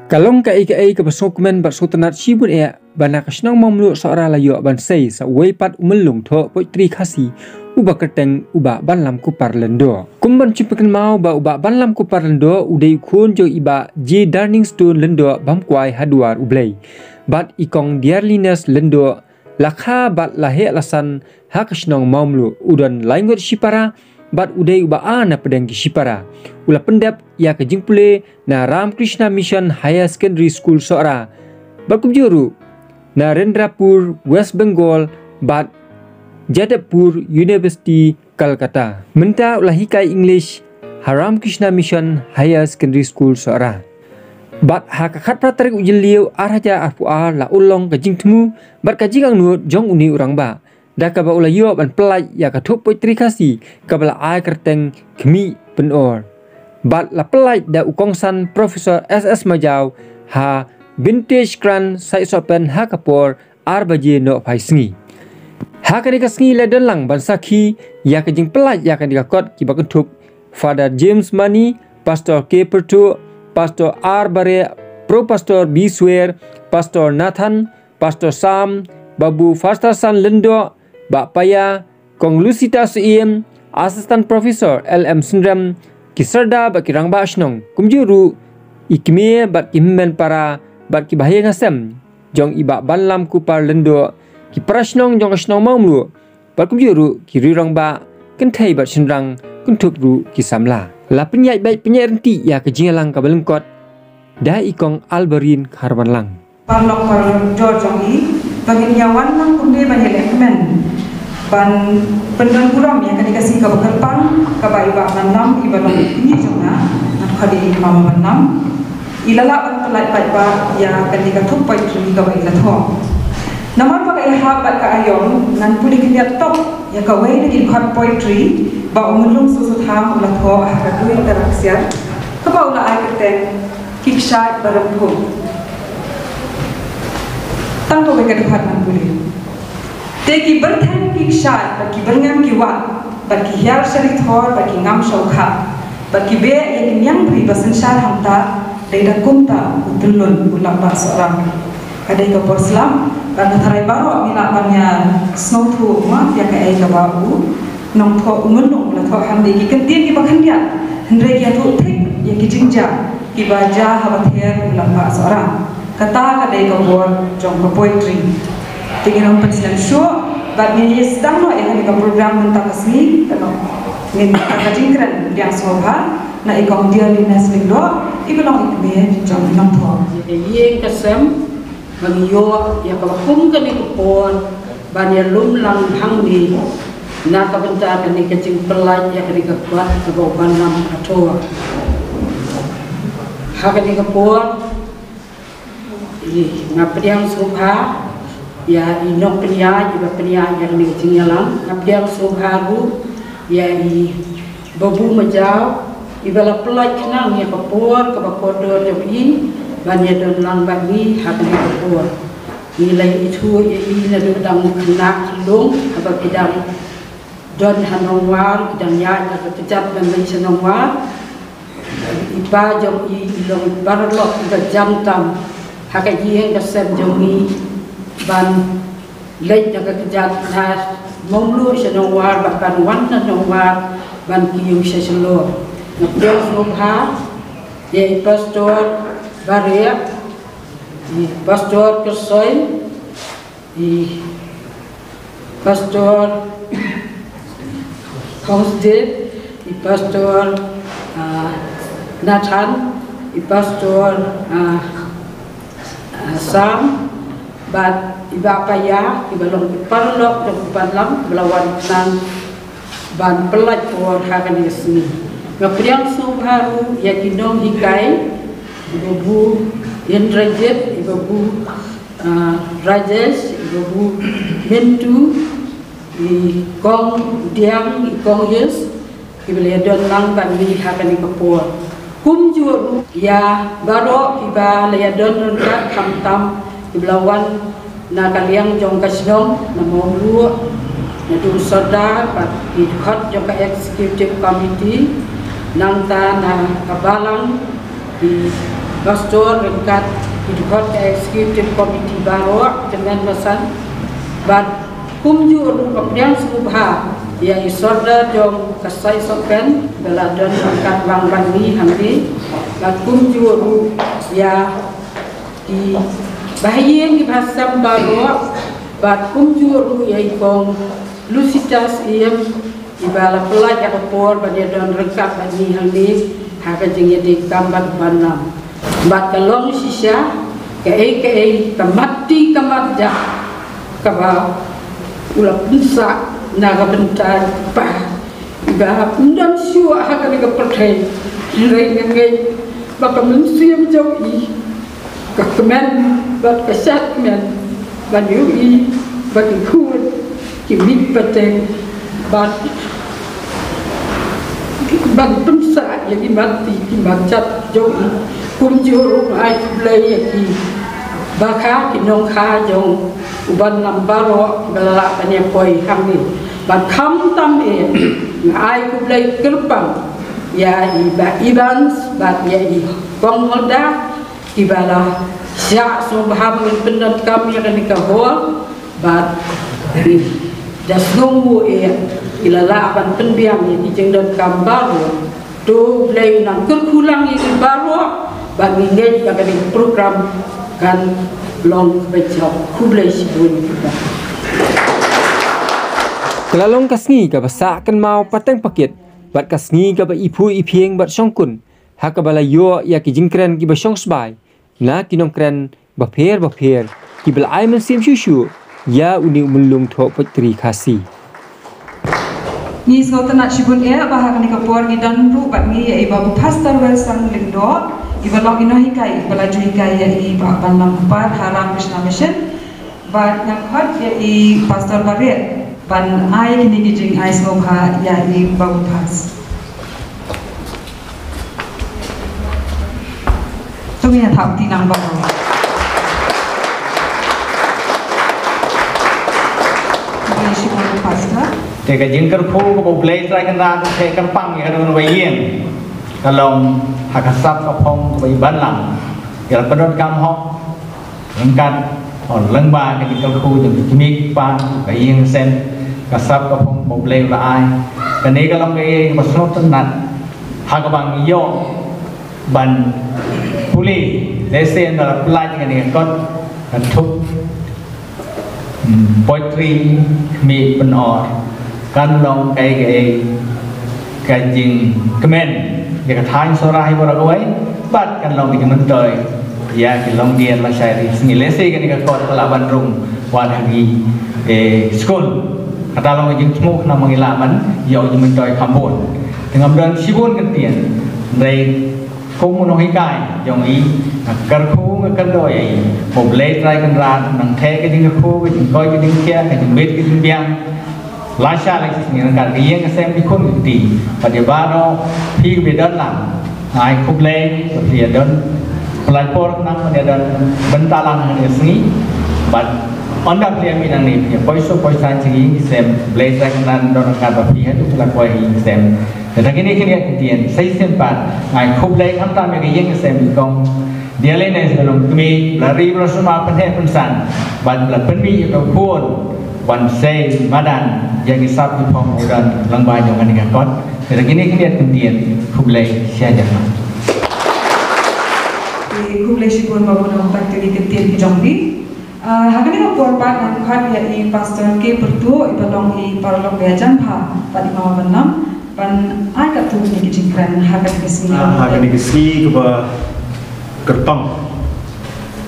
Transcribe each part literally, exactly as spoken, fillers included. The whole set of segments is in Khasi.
Ka long kaei kaei kaba sngewkmen bad sngewtynnad shibun eh ba na ka shnong Mawmluh Sohra la ïoh ban sei sa uwei pat u myllung thoh poetry Khasi uba kyrteng u Bah Banlam Kupar Lyngdoh. Kum ban shu pynkynmaw ba u Bah Banlam Kupar Lyngdoh u dei u khun jong i Bah J Darningstone Lyngdoh bam kwai ha Dwar U Blei bad i Kong Dearliness Lyngdoh la kha bad la heh la san ha ka shnong Mawmluh. U don laingut shipara bad u dei uba ar na pdeng ki shipara. U la pyndep ïa ka jingpule na Ramakrishna Mission Higher Secondary School Sohra bad kumjuh ruh Narendrapur, West Bengal bad Jadavpur University, Calcutta. Mynta u la hikai English ha Ramakrishna Mission Higher Secondary School Sohra. Bad ha ka khatphra tarik u Jylliew ar hajar arphew ar la urlong ka jingthmu bad ka jingangnud jong une u rangbah da kaba u la ïoh ban pyllait ïa ka thoh poetry Khasi kaba la ai kyrteng Khmih Pynor. Bad la pyllait da u kongsan Professor S S Majaw ha Vintage Grand Site Open ha ka por ar baje nohphai sngi. Ha kane ka sngi la don lang ban sakhi ïa ka jingpyllait ïa kane ka kot kiba kynthup Father James Mani, Pastor K Pyrthuh, Pastor R Bareh, Pro Pastor B Swer, Pastor Nathan, Pastor Sam, Babu Fasterson Lyngdoh, Bah Paya, Kong Lucita Syiem, Assistant Professor L M Synrem, ki sordar bad ki rangbah shnong, kumjuh ruh i kmie bad ki hynmen para bad ki bahaïing hasem jong i Bah Banlam Kupar Lyngdoh, ki para shnong jong ka shnong Mawmluh bad kumjuh ruh ki riew rangbah kynthei bad shynrang, kynthup ruh ki samla. La pynïaid beit pynïaid ryntih ïa ka jingïalang kaba lyngkot da i Kong Albarin Kharwanlang. Paralok parajor jong ngi, ba ngin ïa wan lang kumne ban ïalehkmen ban pyndon burom ïa kane ka sngi kaba kyrpang kaba i Bah Banlam iba long i kmie jong nga, nga khot ïa i Mama Banlam, i la lah ban pyllait paidbah ïa kane ka thoh poetry kaba i la thoh. Namar ba ka ïahap bad ka aïom, ngan pule khyndiat tok ïa kawei na ki dkhot poetry ba u Myllung Soso Tham u la thoh ha ka Dui Tara Ksiar kaba u la ai kyrteng Ki Kshaid Baremphung. Tang kawei ka dkhot ngan pule. Te ki byrthen ki kshaid bad ki byrngem ki wad bad ki hiar sha ri thor bad ki ngam sha u khat bad ki beh ïa ki niang bri ba synshar hangta, dei da kumta u tyllun u Lapbah Sohra. Ka dei ka por slap bad nga tharai baroh ngi lah ban ïa sngewthuh ma ïa kaei kaba u nongthoh u Myllung u la thoh, hangne ki kyntien kiba khyndiat hynrei ki ïathuh thik ïa ki jingjia kiba jia haba ther u Lapbah Sohra. Kata ka dei ka bor jong ka poetry. Te ngin ym pynsneng shuh bad ngin ïa sdang noh ïa kane ka program mynta ka sngi. Te ngin ïa ka jingkren pdiang sngewbha na i Kong Dearliness Lyngdoh iba long i kmie jong i nongthoh. Ïa ka ïing ka sem ba ngi ïoh ïa kaba kum kane ka por ban ïalum lang hangne na ka bynta kane ka jingpyllait ïa kane ka kot kaba u Banlam ka thoh. Ha kane ka por, i, nga pdiang sngewbha ïa i nongpynïaid iba pynïaid ïa kane ka jingïalang. Nga pdiang sngewbha ruh ïa i Babu Majaw iba la pyllait khnang ïa ka por kaba kordor jong i ban ïadon lang bad ngi ha kane ka por. Ngi la ithuh ïa i naduh dang khynnah khyllung haba ki dang don ha Nongwar, ki dang ïaid da ka kjat ban leit sha Nongwar. I pa jong i i long i paralok iba jan tam ha ka ïing ka sem jong ngi ban leit da ka kjat na Mawmluh sha Nongwar bad ban wan na Nongwar ban kiew sha Shillong. Nga pdiang sngewbha ïa i Pastor Bareh, i Pastor Kyrsoi, i Pastor Khausdit, i Pastor, ah, Nathan, i Pastor, ah, ah, Sam, bad i Bah Paya, iba long ki paralok jong u Banlam ba la wan khnang ban pyllait por ha kane ka sngi. Nga pdiang sngewbha ruh ïa ki nonghikai, i Babu Indrajit, i Babu, ah, Rajesh, i Babu Mintu, i Kong Diang, i Kong Yes, kiba la ïadon lang bad ngi ha kane ka por. Kumjuh ruh ïa baroh kiba la ïadon ryngkat, khamtam kiba la wan na ka liang jong ka shnong, na Mawmluh, naduh u sordar bad ki dkhot jong ka executive committee, nangta na ka balang, ki Pastor ryngkat ki dkhot ka executive committee baroh, tymmen basan, bad kumjuh ruh ka pdiang sngewbha ïa i sordar jong ka Sohspen ba la don ryngkat lang bad ngi hangne, bad kumjuh ruh ïa ki bahaïing ki bahasem baroh, bad kumjuh ruh ïa i kong Lucitas Ïem, iba la pynlait ïa ka por ban ïadon ryngkat bad ngi hangne ha ka jingïadei kam bad u Banlam. Bad ka long shisha kaei kaei ka mat ti ka mat jah kaba u la pynsah na ka bynta i kpa, iba ym don shuh ha kane ka pyrthei. Hynrei nga ngeit ba ka mynsiem jong i, ka kmen bad ka shad kmen ban ïohi ba ki khun ki mih pateng bad ban pynsah ïa ki mat ti ki mat jah jong i. Kumjuh ruh nga ai khublei ïa ki bakha ki nongkha jong u Banlam baroh kiba la lah ban ïa poi hangne. Bad khamtam eh, nga ai khublei kyrpang ïa i Bah Evans bad ïa i kong Holda, kiba la shah sngewbha ban pyndonkam ïa kane ka hall, bad da sngewnguh eh ki la lah ban pynbiang ïa ki jingdonkam baroh. To U Blei un nang kyrkhu lang ïa ki baroh, bad ngi ngeit ba kane ka program kan long kaba jop. Khublei shibun. Ka la long ka sngi kaba sah kynmaw pateng pakit bad ka sngi kaba iphuh iphieng bad shongkun, ha kaba la ïoh ïa ki jingkren kiba shongsbai na ki nongkren bapher bapher kiba la ai mynsiem shuh shuh ïa une u Myllung Thoh Poetry Khasi. Ngi sngewtynnat shibun eh ba ha kane ka por ngi don ruh bad ngi ïa i Babu Pastor Wilson Lyngdoh, iba long i nonghikai ba la ju hikai ïa i Bah Banlam Kupar ha Ramakrishna Mission. Bad nga khot ïa i Pastor Barit ban ai kine ki jingai sngewbha ïa i Babu Pas. To ngin ïa thap kti lang Babu. Khublei shibun Pastor. Te ka jingkyrkhu kaba U Blei Trai Kynrad u theh kyrpang ïa ka don ba ïeng, ka long ha ka sap ka phong kaba i Banlam ïa la pyndonkam hok ryngkat, oh, lyngba ka jingkyrkhu jong ki kmie ki kpa, ka ïing ka sem, ka sap ka phong ba U Blei u la ai. Kane ka long kaei kaba sngewtynnat ha kaba ngi ïoh ban pule, lehse ynda la pynlait kane ka kot, ka thup, hmm, poetry, khmih pynor, kan long kaei kaei ka jingkmen ïa ka thaiñ Sohra hi baroh kawei, bad kan long ka jingmyntoi ïa ki longdien lashai ri sngi. Lehse kane ka kot ka lah ban rung wat ha ki, eh, skul. Kata long ka jingsngewkmen ba ngi lah ban ïoh jingmyntoi kham bun. Te ngam don shibun kyntien, hynrei kum u nonghikai jong i, nga kyrkhu nga kyrdoh ïa i ba U Blei Trai Kynrad un nang theh ka jingkyrkhu, ka jingkoit ka jingkhiah, ka jingbit ka jingbiang lashai lashai sngi ryngkat ka ïing ka sem, ki khun ki kti. Bad ïa baroh phi kiba don lang, nga ai khublei ba phi ïa don pynlait por khnang ban ïa don bynta lang ha kane ka sngi. Bad ynda phi ïa mih nangne phi ïa poi suk poi saiñ sha ki ïing ki sem, U Blei Trai Kynrad un don ryngkat bad phi haduh phi la poi ha ïing ki sem. Te da kine kine ki kyntien sa shisien pat nga ai khublei khamtam ïa ka ïing ka sem, i kong Dialene Sohra Longkmie, ba la ri ba la sumar pynheh pynsan bad ba la pynmih ïa ka khun ban sei madan ïa ki sap ki phong ba u don lyngba jong kane ka kot. Te da kine kine ki kyntien, khublei shihajar. Khublei shibun Babu Nongtak, te ki kyntien ki jong phi. Ah, ha kane ka por pat ngan khot ïa i Pastor K Pyrtuh, iba long i paralok ba ïajan bha bad i Mama Banlam, ban ai katto katne ki jingkren ha kane ka sngi. Ah, ha kane ka sngi kaba kyrpang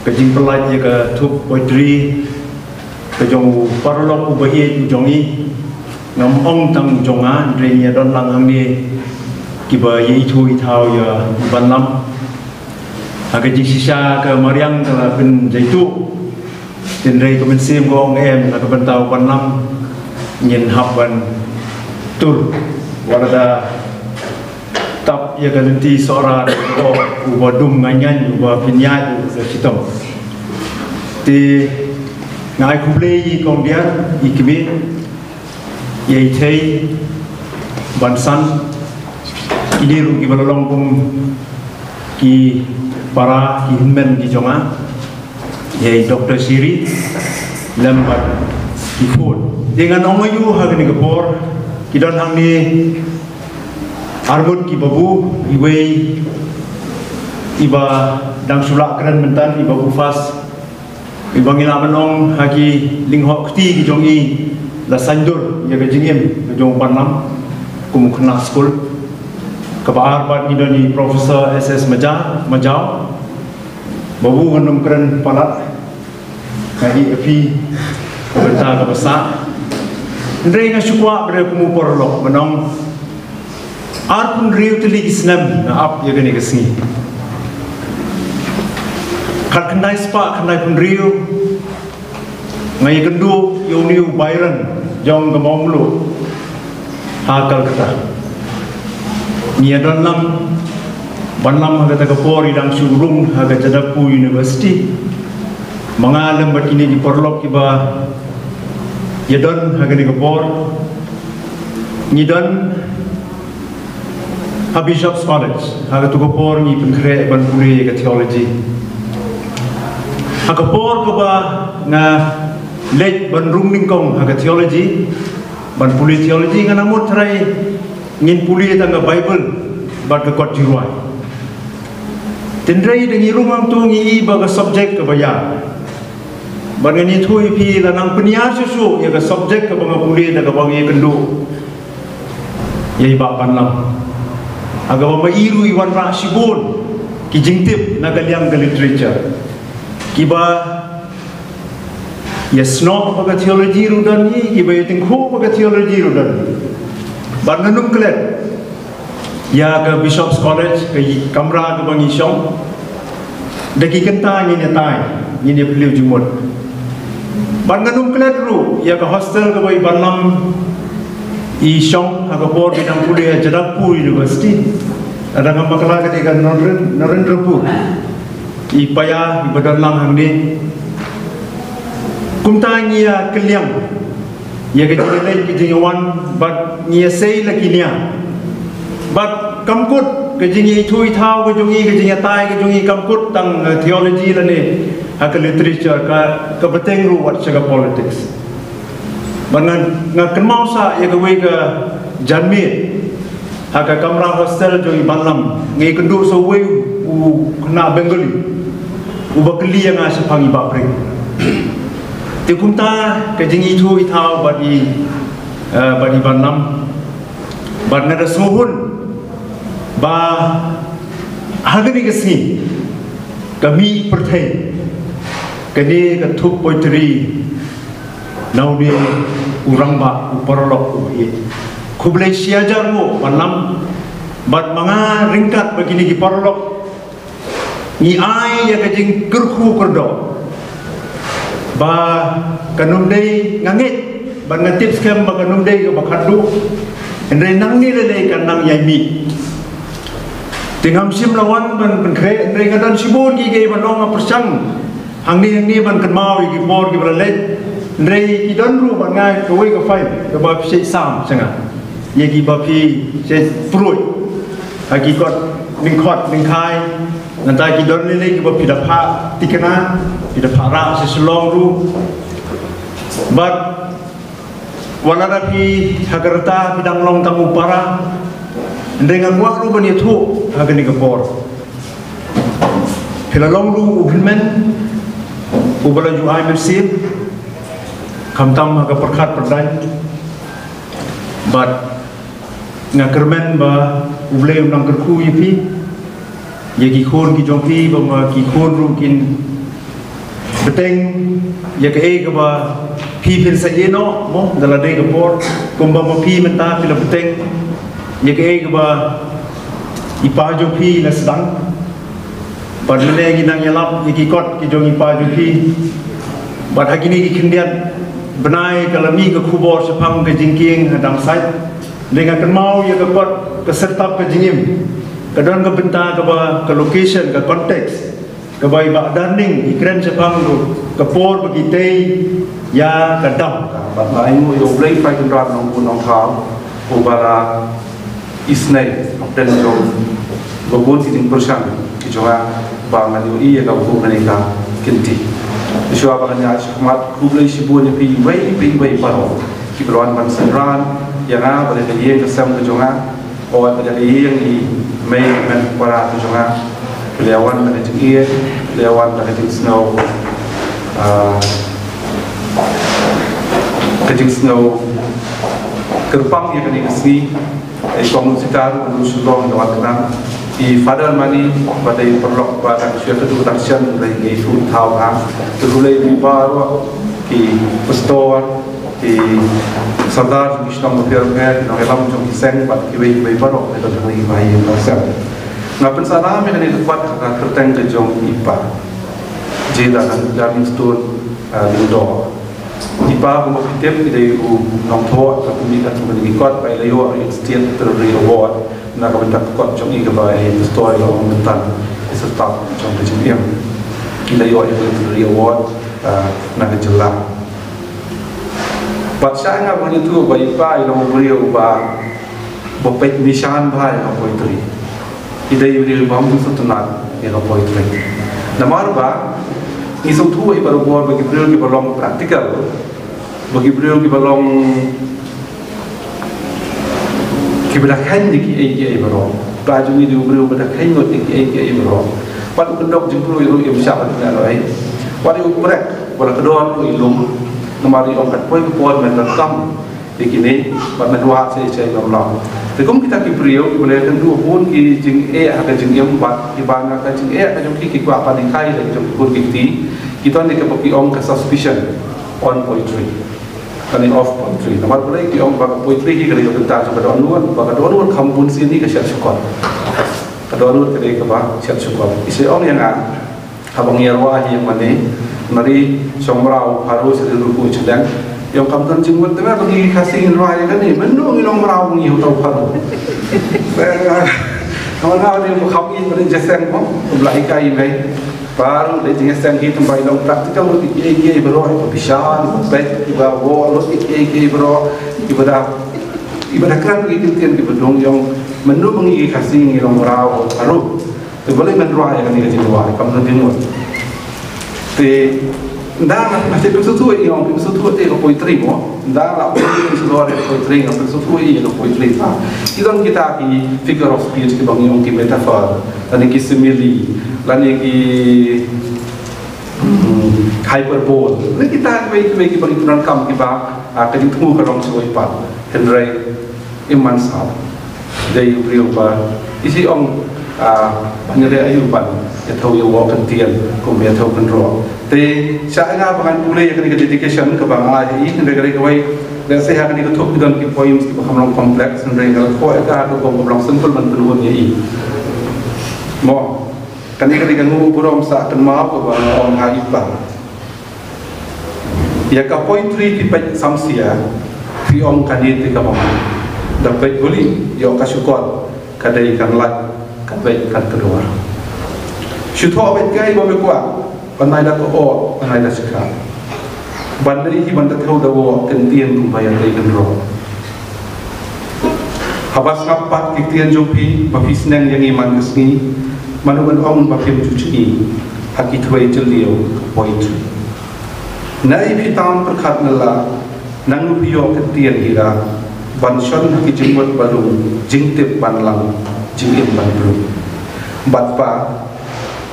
ka jingpynlait ïa ka thup poetry ka jong u paralok uba ïeit u jong i. Ngam ong tang u jong nga, hynrei ngi ïa don lang hangne kiba ïa ithuh ithaw ïa i Banlam. Ha ka jingshisha ka mariang ka la pynjaituh. Hynrei ka mynsiem ka ong em, na ka bynta u Banlam ngin hap ban tur. Wat la da tap ïa ka lynti Sohra, da ka ong uba dum ngaiñ ngaiñ, uba pynïaid u ka shitom. Te nga ai khublei ïa i kong Diar, i kmie, ïa i Thei Bansan, kine ruh kiba la long kum ki Para ki hynmen ki jong nga, ïa i Doctor Shiri, lem bad ki khun. Te ngan ong ïa u ha kane ka por, ki don hangne arngut ki babu, iwei iba dang shu lah kren mynta, i Babu Fas, iba ngi lah ban ong ha ki lyngkhuh kti ki jong i la saiñdur ïa ka jingim ka jong u Banlam kum u khynnah skul. Kaba ar pat ngi don i Professor S S Maja, Majaw. Babu, ngan ym kren palat, nga ïeh ïa phi ka bynta kaba sah. Hynrei nga shu kwah ban ong kum u paralok, ban ong arphew hynriew tylli ki snem nga ap ïa kane ka sngi. Khatkhyndai spah khyndai phew hynriew nga ïakynduh ïa une u Byron jong ka Mawmluh ha Calcutta. Ngi ïadon lang, Banlam ha kata ka por i dang shu rung ha ka Jadavpur University. Ma nga lem bad kine ki paralok kiba ïadon ha kane ka por, ngi don ha Bishop's College, ha katu ka por ngi pynkhreh ban pule ïa ka theology. Ha ka por kaba nga leit ban rung nyngkong ha ka theology, ban pule theology, nga la mut trai ngin pule tang ka Bible bad ka kot jingrwai. Hynrei da ngi rung hangto ngi ïohi ba ka subject kaba ïar. Bad ngan ïathuh ïa phi, la nang pynïar shuh shuh ïa ka subject kaba nga pule da kaba nga ïakynduh ïa i Bah Banlam. Ha kaba ma i ruh i wanrah shibun ki jingtip na ka liang ka literature, kiba ïa snoh ba ka theology ruh don hi, kiba ïa tyngkhuh ba ka theology ruh don hi. Bad ngan ym klet ïa ka Bishop's College, ka kamra kaba ngi shong, da ki kynta ngin ïatai, ngin ïaphylliew jingmut. Bad ngan ym klet ruh ïa ka hostel kaba i Banlam i shong ha ka por ba i dang pule ha Jadavpur University. Lada ngam bakla ka dei ka Naren-, Narendrapur. I Paya iba don lang hangne. Kumta ngi ïakylliang ïa ka jingïaleit ka jingïawan bad ngi ïasei la ki nia. Bad kam kut ka jingïaithuh ithaw ka jong ngi, ka jingïatai ka jong ngi kam kut tang, eh, theology lane ha ka literature, ka, ka bteng ruh wat sha ka politics. Bad nga, nga kynmaw sa ïa kawei ka janmiet ha ka kamra hostel jong i Banlam, nga ïakynduh sa uwei u khynnah Bengali uba kylli ïa nga shaphang i Bah Pring. Te kumta ka jingïaithuh ithaw bad i, eh, bad i Banlam. Bad nga da sngewhun ba ha kane ka sngi ka mih pyrthei kane ka thup poetry na une u rangbah, u paralok, u ïeit. Khublei shi hajar nguh Banlam. Bad ma nga ryngkat bad kine ki paralok ngi ai ïa ka jingkyrkhu kyrdoh ba kan ym dei, nga ngeit bad nga tip skhem ba kan ym dei kaba khatduh. Hynrei nangne lei lei kan nang ïai mih. Te ngam shym la wan ban pynkhreh, hynrei nga don shibun kiei kiei ban ong, nga pyrshang hangne hangne ban kynmaw ïa ki por kiba la leit. Hynrei ki don ruh bad nga kawei ka file kaba phi shait sam sha nga, ïa kiba phi shait pruid ha ki kot lyngkhot lyngkhai. Nangta ki don lei lei kiba phi da phah thikna, phi da phah rah sha Shillong ruh. Bad wat lada phi ha ka rta phi dang long tang u para, hynrei nga kwah ruh ban ïathuh ha kane ka por. Phi la long ruh u hynmen uba la ju ai mynsiem, khamtam ha ka pyrkhat pyrdaiñ. Bad nga kyrmen ba U Blei un nang kyrkhu ïa phi, ïa ki khun ki jong phi, ba ma ki khun ruh kin bteng ïa kaei kaba phi phin sa ïeh noh mo da la dei ka por, kumba ma phi mynta phi la bteng ïa kaei kaba i pa jong phi la sdang. Bad mynne ngi nang ïalap ïa ki kot ki jong i pa jong phi. Bad ha kine ki khyndiat bnai ka la mih ka khubor shaphang ka jingkieng ha Damsait. Te nga kynmaw ïa ka kot Ka Syrtap Ka Jingim, ka don ka bynta kaba, ka location, ka context kaba i Bah Darning i kren shaphang ruh, ka por ba ki tei ïa ka dam. Bad nga ainguh ïa U Blei Trai Kynrad Nongbuh Nongthaw uba la isynei hapdeng jong Ba bun ki jingpyrshang ki jong nga ba ngan ïohi ïa ka, ba bun kane ka kynti. Shuwa ba ngan ïa shakmat, khublei shibun ïa phi iwei pa iwei baroh kiba la wan ban synran ïa nga, ba dei ka ïing ka sem ka jong nga, ba dei ka ïing i mei i met para ka jong nga. Phi la wan da ka jingïeit, phi la wan da ka jingsngew, ah, ka jingsngew kyrpang ïa kane ka sngi. I Kong Sitar, u Shillong, i la wan khnang. I Father Mani, ba dei paralok ba dang shu ïa kynduh dang shen, u dei ngi tu thaw ha. Te khublei ïa phi baroh, ki pastor, ki sordar jong ki shnong bapher bapher, ki nongïalam jong ki seng, bad kiwei kiwei baroh, ki don hangne kiba ïeng ba sem. Nga pynsalam ïa kane ka dkhot ha ka kyrteng ka jong i Pa, Jada Livingstone, ah, Lyngdoh. I Pa, kumba phi tip, i dei u nongthoh, ka pynmih katkum kane ka kot, ba i la ïoh ïa ka State Literary Award na ka bynta ka kot jong i kaba i pastor i la ong Mynta Ka Syrtap Jong Ka Jingim. I la ïoh ïa ka Literary Award, ah, na ka jylla. Bad shah nga ban ïathuh ba i Pa i long u briew ba, ba peit nishan bha ïa ka poetry. I dei u briew bym sngewtynnat ïa ka poetry. Namar ba ngi sngewthuh ïa i barabor ba ki briew kiba long practical, ba ki briew kiba long, kiba da kheiñ ïa kiei kiei baroh. Pa jong ngi u dei u briew ba da kheiñ ngut ïa kiei kiei baroh. Wat u kyndok jingpyrkhat ruh im shah ban ïa loi. Wat u prek, wat la kdor ruh i lum. Namar i ong kat poi ka por men donkam ïa kine, bad men wad sha sha i bym long. Te kum kita ki briew kiba la ïakynduh bun ki jingeh ha ka jingim, bad kiba na ka jingeh ka jong ki, ki kwah ban hikai ïa ki jong ki khun ki kti, ki don ïa kaba ki ong ka suspicion on poetry. Kane of poetry. Namar balei ki ong ba ka poetry hi ka dei ka bynta jong ka dohnud, ba ka dohnud kham bun sien hi ka shet shukor. Ka dohnud ka dei kaba shet shukor. I sa ong ïa nga, haba ngi ïa rwai hi ïa mane, nari shong mraw, pharu, shi, hynriew, hynriew, hynriew. Ïa ong kam don jingmut te ba ngi Khasi ngin rwai ïa kane, mynno ngi long mraw ngi hynriew, pharu. Namar nga ni ba kham ïa mane jingïaseng mo, kum la hikai mei. Baroh dei jingïaseng hi, tang ba i long practical lut ïa kiei kiei baroh, i ba bishar, i ba peit, i ba wad lut ïa kiei kiei baroh, i ba da, i ba da kren ïa ki ktien kiba dang ïong, mynno ba ngi ki Khasi ngi long mraw, baroh. Te balei men rwai ïa kane ka jingrwai, kam don jingmut. Te, nda nga, nga te pynsutu ïa ong, pynsutu ïa ka poetry mo. Nda la phi sdor ïa ka poetry, nga pynsutu ïa ka poetry pa. Ki don kita ki figure of speech kiba ngi ong ki metaphor, lane ki simile, lane ki, hmm, hyperbole. Lane kita kiwei kiwei kiba ngi pyndonkam kiba, ah, ka jingthmu ka long shuh pat. Hynrei im man sah. Dei u briew ba, i sa ong, ah, ban ïaleh aïu ban ïathuh ïa u kyntien, kum ïathuh kynroh. Te, shah nga ba ngan pule ïa kane ka dedication kaba nga ai ha i, hynrei kawei, lehse ha kane ka thup ki don ki poems kiba kham long complex, hynrei nga la thoh ïa ka ha ka form kaba long simple ban pynhun ïa i. Mo, kane ka dei ka nguh burom sah kynmaw kaba nga ong ha i Pa. Ïa ka poetry phi peit samsia, phi ong kane te kaba ma. Da peit bali, ïoh ka shukor, ka dei kan lait, ka beit kan kdor. Shu thoh beit kai ba me kwah, ban ai da ka oh, ban ai da shikha. Ban dei hi ban da thew da woh, kyntien kumba ïa dei kynroh. Haba sngap pat ki ktien jong phi, ba phi sneng ïa ngi man ka sngi, mano ban ong ba phim ju jngi, ha ki thwei jylliew poetry. Nai phi tam pyrkhat na la, nangno phi ïoh ka ktien hira, ban shon ha ki jingmut ba lum, jingtip ban lang, jingim ban plung. Bad Pa,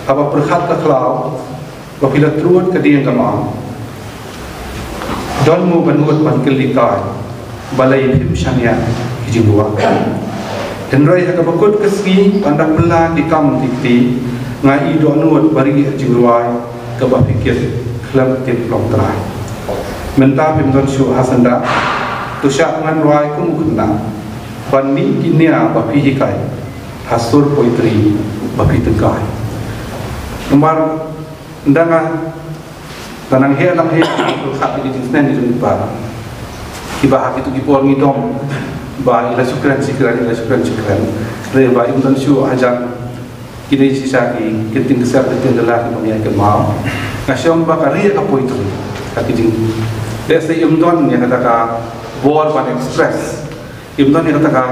haba pyrkhat ka khlaw, ba phi la trud ka dieng ka mam. Don mo ba nud ban kylli kai, balei phim shaniah ki jingrwai. Hynrei ha kaba kut ka sngi, ban da pynlah ki kam ki kti, nga i dohnud ba rieh jingrwai, kaba phi kit khlem tip long trai. Mynta phim don shuh ha syndah, to shah ngan rwai kum u khynnah, ban mih ki nia ba phi hikai, ha sur poetry ba phi tyngkai. Namar nda nga, nga nang heh nang heh, pyrkhat ïa ki jingsneng ki jong i Pa. Kiba ha kito ki por ngi dom ba i la shu kren shi kren, i la shu kren shi kren. Hynrei ba im don shuh hajan, ki dei shisha ki ktien ksiar, ktien kylla kiba ngi ïa kynmaw. Nga shem ba ka rieh ka poetry, ka ki jing, lehse im don ïa kata ka bor ban express, im don ïa kata ka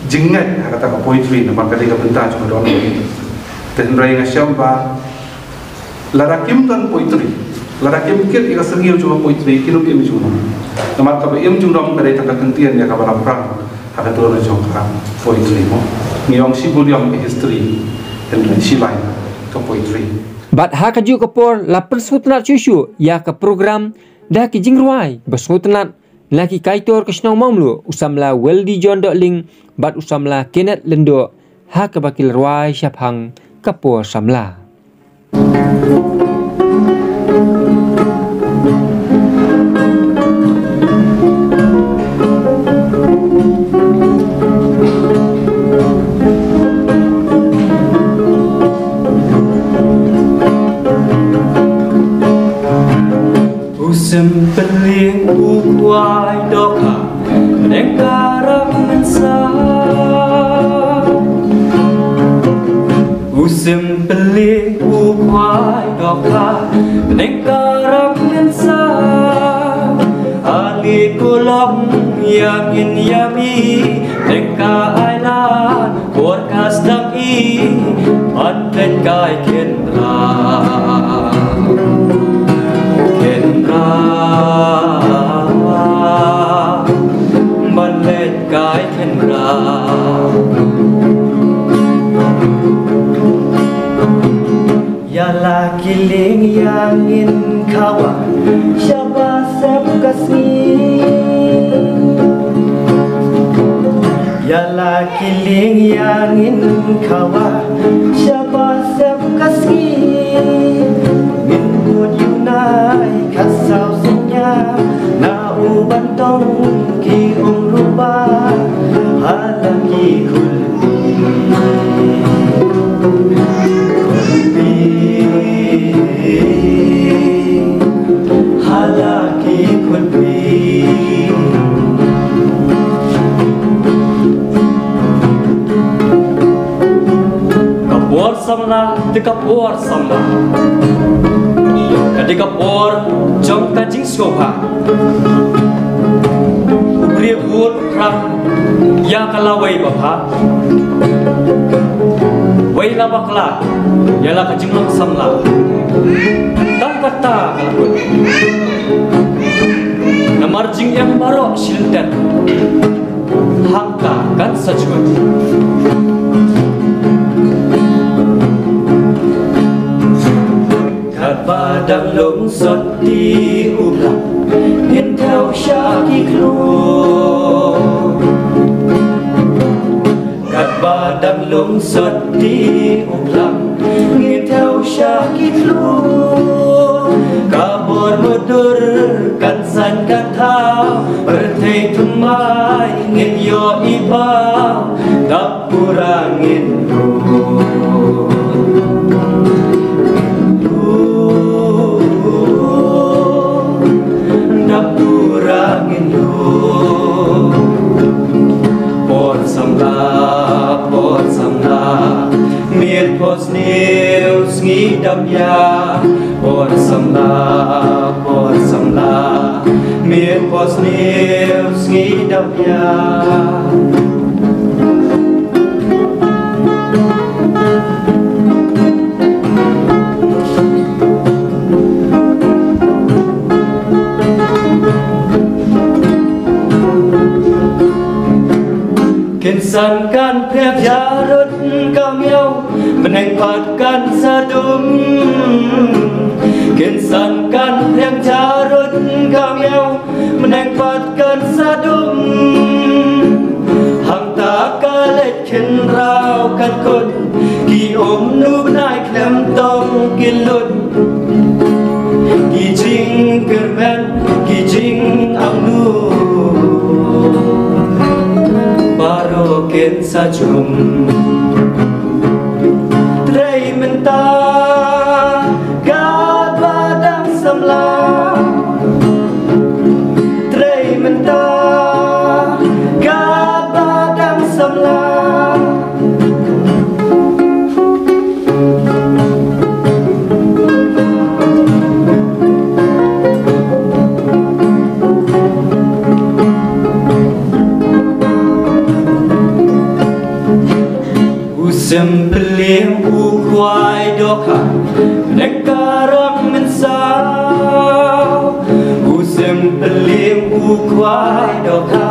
jingngeit ha kata ka poetry namar ka dei ka bynta jong ka dohnud. Te hynrei nga shem ba lada kim don poetry, lada kim kit ïa ka syrngiew jong ka poetry, kino kim im junom. Namar kaba im junom ka dei tang ka kyntien ïa kaba la phrang ha ka dur jong ka poetry mo. Ngi ong shibun ïa ka history, hynrei shi lai ka poetry. Bad ha kajuh ka por la pynsngewtynnat shuh shuh ïa ka program da ki jingrwai ba sngewtynnat na ki kaitor ka shnong Mawmluh, u samla Weldy John Dohling bad u samla Kenneth Lyngdoh, ha kaba ki la rwai shaphang ka por samla. U Simpyllieng u khwai dohkha, pdeng ka rok mynsaw. U Simpyllieng u khwai dohkha, pdeng ka rok mynsaw. Ale ko long ïa ngin ïa mi, pdeng ka ailan, por ka sdang i, ban pynkai khynra. Khynra. Ban leit kai khynra. Ïa la ki lieng ïa ngin khawa, shaba sep ka sngi. Ïa la ki lieng ïa ngin khawa, shaba sep ka sngi. Ngin mut ïa u nai ka saw sñiaw, na u ban tong ki um ruh ba, ha la ki khun. Hala ki khun pi. Ka por samla, te ka por samla. Ka dei ka por jong ka jingsngewbha. U briew u phrang ïa ka lawei babha. Wei la bakla ïa la ka jinglong samla. Tang kata ka la kut. Namar jingim baroh shilynter. Hangta kan sa jngut. Katba dang long sotti u blang, ngin thew sha ki klur. Katba dang long sotti u blang, ngin thew sha ki klur. Ka bor mudur kan saiñ kan thaw, pyrthei thymmai ngin ïoh i paw. Dap pura ngin lut. Dap pura ngin lut. Por samla, por samla. Miet por sniew sngi dap ïa. Por samla, por samla. Miet por sniew sngi dap ïa. Kin san kan phriang jarut ka miaw, bneng pat kan sa dum. Kin san kan phriang jarut ka miaw, bneng pat kan sa dum. Hangta ka leit khynraw kan kut, ki um nu bnai khlem tong ki lut. Ki jingkyrmen, ki jingangnud, baroh kin sa jngai. Trei mynta, katba dang samla. Trei mynta, katba dang samla. Lim u khwai dohkha, neng ka rang mynsaw. U sem pelim u khwai dohkha,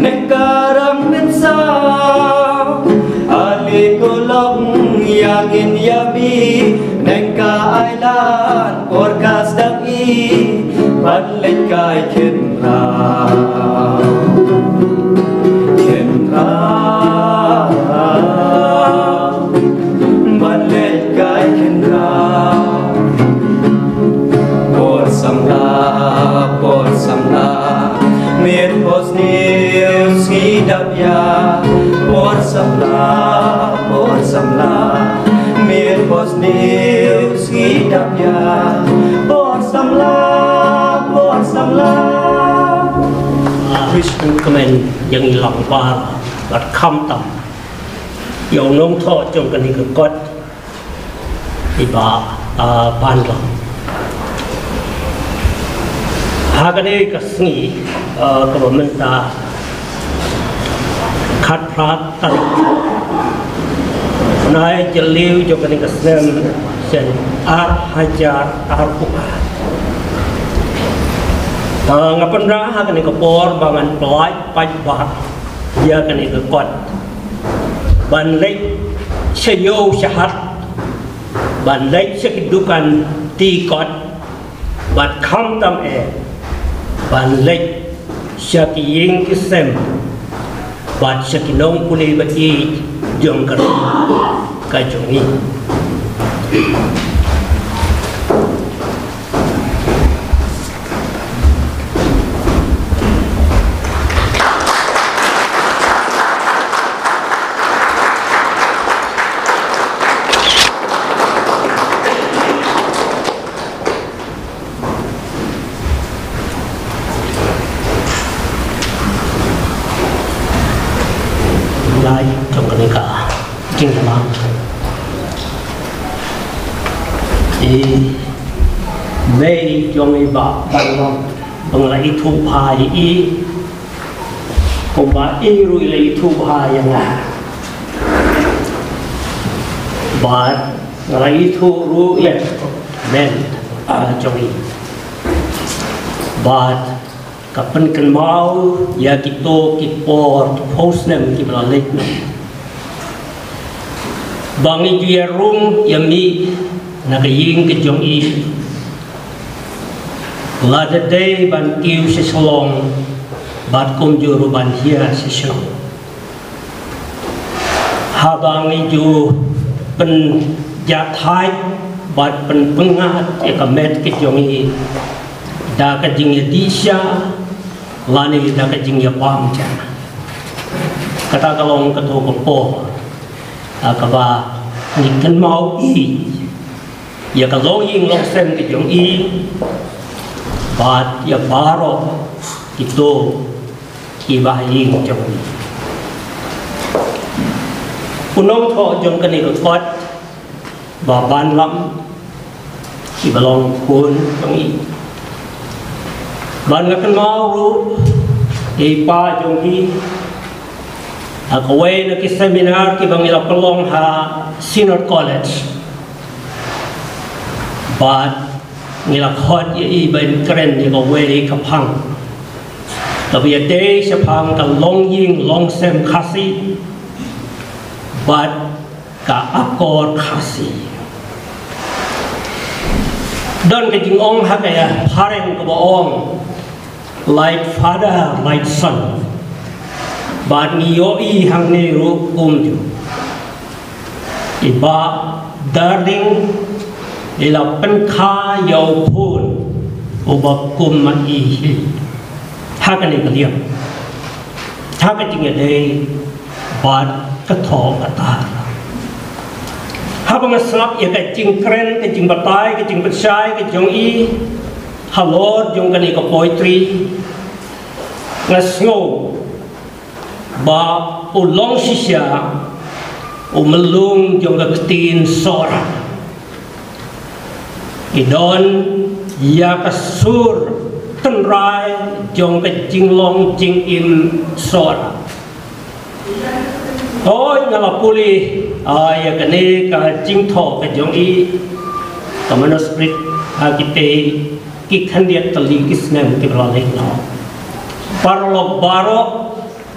neng ka rang mynsaw. Ali ko long yang in yami, neng ka ailan por kas dang i. Ban leit kai kynrau, kynrau. Ban leit kai kynrau. Por samla, por samla, miet pos niu sngi dap ya. Por samla, por samla, miet pos niu sngi dap ya. Por samla, por samla. Kris kmen ïa ngi lang bad, bad khamtam ïa u nongthoh jong kane ka kot, i Bah, ah, Ban Lam. Ha kane ka sngi, ah, kaba mynta khatphra tarik, bnai Jylliew jong kane ka snem shen ar hajar arphew. Ah, nga pynbna ha kane ka por ba ngan pynlait paidbah ïa kane ka kot. Ban leit sha ïew sha hat, ban leit sha ki dukan ti kot, bad khamtam eh ban leit sha ki ïing ki sem, bad sha ki nongpule ba ïeit jong ka ri ka jong ngi. Lai jong kane ka jingdamam. I mei jong i Bah Ban Lam, ba nga la ithuh bha ïa i, kumba i ruh i la ithuh bha ïa nga. Bad nga la ithuh ruh ïa i kmen, ah, jong i. Bad ka pynkynmaw ïa kito ki por, ki por snem kiba la leit noh. Ba ngi ju ïa rung ïa mih na ka ïing ka jong i. Lada dei ban kiew sha Shillong, bad kumjuh ruh ban hiar sha Shillong. Haba ngi ju pynjahthait bad pynpyngngad ïa ka met ka jong i da ka jingïadih sha, lane da ka jingïabam sha. Kata ka long kato ka por, ah, kaba ngi kynmaw ïa ka longïing longsem ka jong i, bad ïa baroh kito kiba ha ïing jong i. U nongthoh jong kane ka kot, Bah Ban Lam, kiba long khun jong i. Bad nga kynmaw ruh ïa i pa jong i ha kawei na ki seminar kiba ngi la pynlong ha Synod College. Bad ngi la khot ïa i ban kren ïa kawei ka phang kaba ïadei shaphang ka longïing longsem Khasi bad ka akor Khasi. Don ka jingong ha ka ïa phareng kaba ong, like father, like son. Bad ngi ïohi hangne ruh kumjuh. I Bah Darling i la pynkha ïa u khun uba kum ma i hi. Ha kane ka liang, ha ka jingïadei bad ka thoh ka tar. Haba nga sngap ïa ka jingkren, ka jingbatai, ka jingpynshai ka jong i halor jong kane ka poetry, nga sngew ba u long shisha u myllung jong ka ktien Sohra. I don ïa ka sur tynrai jong ka jinglong jingim Sohra. Hooid, nga la pule, ah, ïa kane ka jingthoh ka jong i, ka manuscript, ha kitei ki khyndiat tylli ki snem kiba la leit noh. Paralok baroh,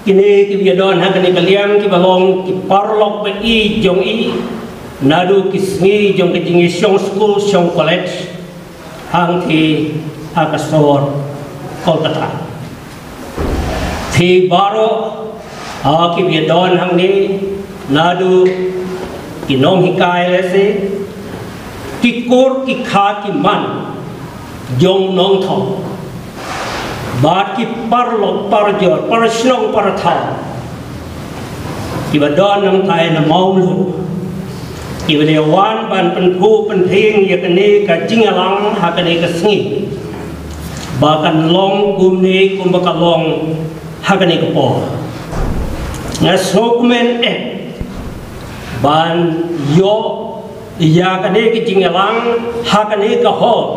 kine kiba ïadon ha kane ka liang kiba long ki paralok ba-ïeit jong i, naduh ki sngi jong ka jingïashong skul shong college, hangtei ha ka sor Kolkata. Phi baroh, ha kiba ïadon hangne, naduh ki nonghikai lehse, ki kur ki kha ki man jong nongthoh, bad ki paralok parajor, parashnong parathaw, kiba don nangtai na Mawmluh, kiba la wan ban pynphuh pynphieng ïa kane ka jingïalang ha kane ka sngi, ba kan long kumne kumba ka long ha kane ka por. Nga sngewkmen eh ban ïoh ïa kane ka jingïalang ha kane ka hall,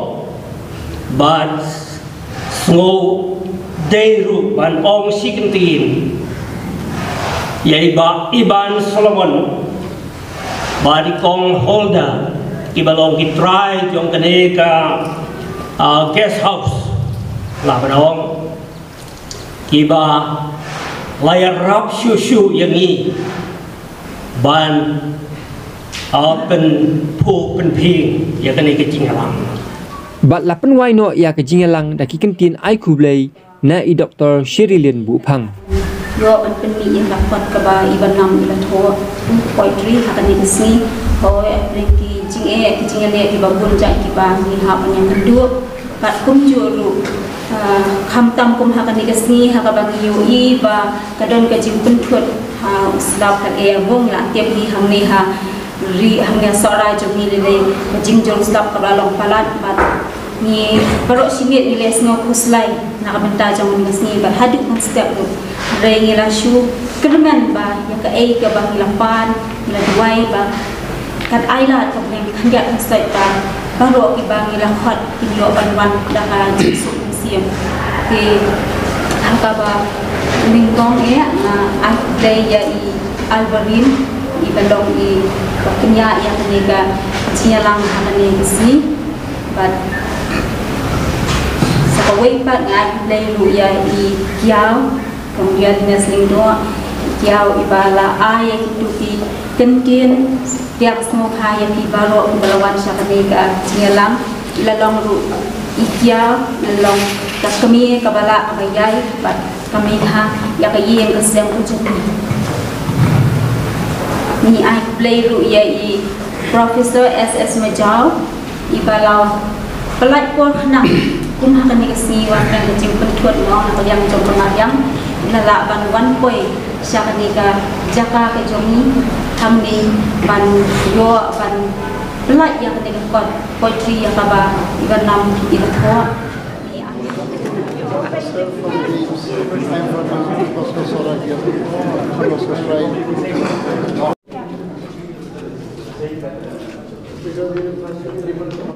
bad sngewdei ruh ban ong shi kyntien ïa i Bah Iban Solomon, bad i Kong Holder, kiba long ki trai jong kane ka, ah, guest house, lah ban ong, kiba la ïarap shuh shuh ïa ngi ban, ah, pynphuh pynphieng ïa kane ka jingïalang. Bad la pynwai noh ïa ka jingïalang da ki kyntien ai khublei na i Doktor Sherilyn Buhphang. Ïoh ban pynmih ïa la kot kaba i Bah Nam i la thoh poetry ha kane ka sngi. Hooid, hapdeng ki jingeh ki jingeh kiba bun jait kiba ngi hap ban ïakynduh. Bad kumjuh ruh, ah, khamtam kum ha kane ka sngi ha kaba ngi ïohi ba ka don ka jingpynthut, ah, u slap, ka e, bun la tip ngi hangne ha ri, hangne ha Sohra jong ngi lei lei, ka jingjur slap kaba long palat, bad ngi baroh shi miet ngi la sngew khuslai na ka bynta jong kane ka sngi, bad haduh mynstep ruh, hynrei ngi la shu kyrmen ba ïa kaei kaba ngi la pan, ngi la duwai ba kat ai lad ka bneng khyndiat khynsoit ba baroh kiba ngi la khot kin ïoh ban wan da ka jingsuk mynsiem. Te ha kaba nyngkong eh nga ai khublei ïa i Alvarin, iba long iba pynïaid ïa kane ka jingïalang ha kane ka sngi. Bad sa kawei pat nga ai khublei ruh ïa i Kiaw, Kong Johannes Lyngdoh, i Kiaw iba la ai ïa kito ki kyntien, ïa ka sngewbha ïa phi baroh kiba la wan sha kane ka jingïalang. I la long ruh i Kiaw, i la long ka kmie kaba lah kaba ïai, bad ka mei ha ïa ka ïing ka sem ka jong ngi. Ngi ai khublei ruh ïa i Professor S S Majaw, iba la pyllait por khnang kum ha kane ka sngi wat kane ka jingpynthut mo na ka liang jong ka mariang, i la lah ban wan poi sha kane ka jaka ka jong ngi hangne ban ïoh ban pyllait ïa kane ka kot poetry ïa kaba i Bah Nam i la thoh. Ngi ai